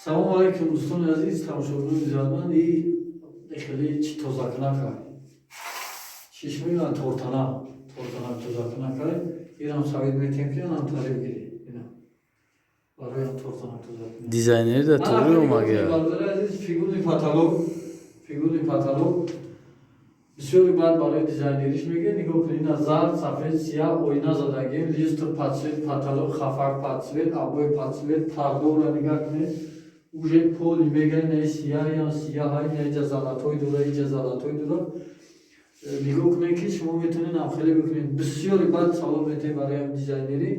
Салому алайкум, дӯстони азиз, тамошобинони иззатманд. И хеле чи тозакунака, чиш мегӯянд, тортана, тортанак, тозакунакай. Ирам совет метиҳем, ки анам тариб гирӣ, ина барои тортанак тозакунак. Дизайнери да туғри омагия. Бародари азиз, фигурный потолок, фигурный потолок бисёри баъд барои дизайнериш мегӯяд. Нигоҳ кунед, ина зард, сафед, сияҳ, оина задагим, люстр под цвет, потолок хафак под цвет, обои под цвет, пардора нигоҳ кунед, уже поли мега, ина сияҳ, ина сияҳ, ина иҷа золотой дора, иҷа золотой дора. Нигоҳ кунед, ки шумо метавонед амхеле бикунед. Бисёри баъд савол метаҳед барои дизайнерӣ.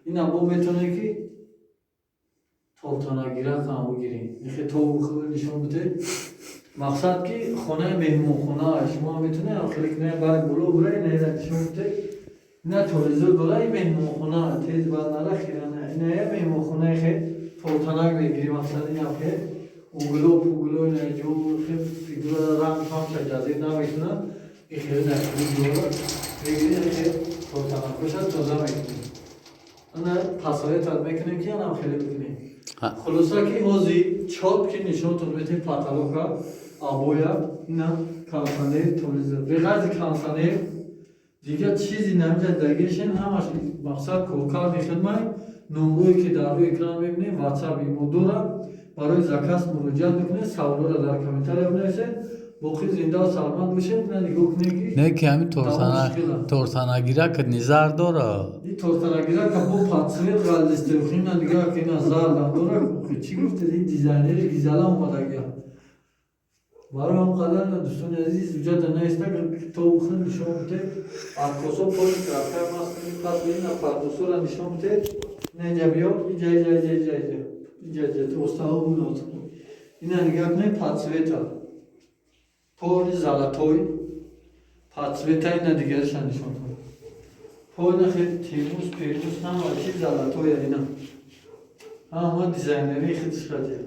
Ина бо метавонед, ки тортанагирак ҳам бигиред, ихе то нишон бидед. Мақсад, ки хонаи меҳмонхона шумо метавонед амхеле кунед, бари боло бура, ина нишон бидед. Ина телевизор дора, и меҳмонхона тез бад нара, хирана. Ина я меҳмонхонаи хе тортанак мегирӣ. Мақсад, ина хе угло пугло, ина ҷо хе фигура, ранг ҳамша ҷазир намекунад. И хеле дар ҷора мегирӣ, хе тортанакоша тоза мекунӣ. Ана посоветовать мекунем, ки анам хеле бикунем. Хулоса, ки ҳозир чоп ки нишонтон метем, потолока, обоя, ина кондиционер, телевизор. Беғайзи кондиционер дигар чизи намиҷа дагиршен, ҳамаш мақсад коркарди хидмат. Номрое, ки дар рӯи экран мебинем, Ватсап, имо дорад. Барои заказ муроҷиат бикунед, саволҳоро дар комментария бинависед. Боқӣ зиндаву саломат бошед. На, нигоҳ кунед, ки Не, ки ҳамин тортанагирак низар дора. И тортанагирака бо под цвет ғалдистехина, нигоҳ ки, ина зардам дора. Чӣ гуфтед? Ин дизайнери гизала омадагия. Барои ҳам қадар, дӯстони азиз, уҷада наиста, то ухин нишон бидед. Аккосо поли краска маст пас, ина пардосора нишон бидед. Ина иҷа биё, иҷа, иҷа, иҷа, иҷа, иҷа, иҷа, иҷа, остаҳо бунот. Ина нигоҳ кунед, под цвета поли золотой, под цвета. Ина дигариша нишон дод. Поина хел термос пермус, ҳама чи золотоя. Ина ҳама дизайнерии худиш хадия.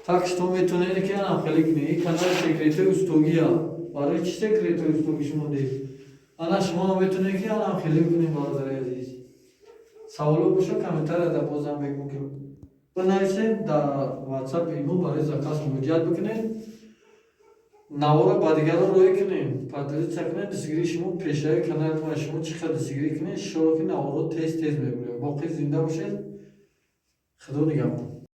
Так что метавонед, ки анам хеле кунед. Ин канали секретои устогия. Барои чи секретои устогӣ шумо дед? Ана шумо метавонед, ки анам хеле кунед. Бародари азиз, саволо боша, комментарияда бозам мегӯм, ки бинависед. Дар Ватсап, имо барои заказ муроҷиат бикунед. Навора ба дигарон роҳӣ кунед, поделиться кунед. Дастгирии шумо пешрави канали мо. Шумо чӣ қадр дастгирӣ кунед, иншоалло, ки наворҳо тез тез мебурем. Боқӣ зинда бошед, Худо нигаҳбон.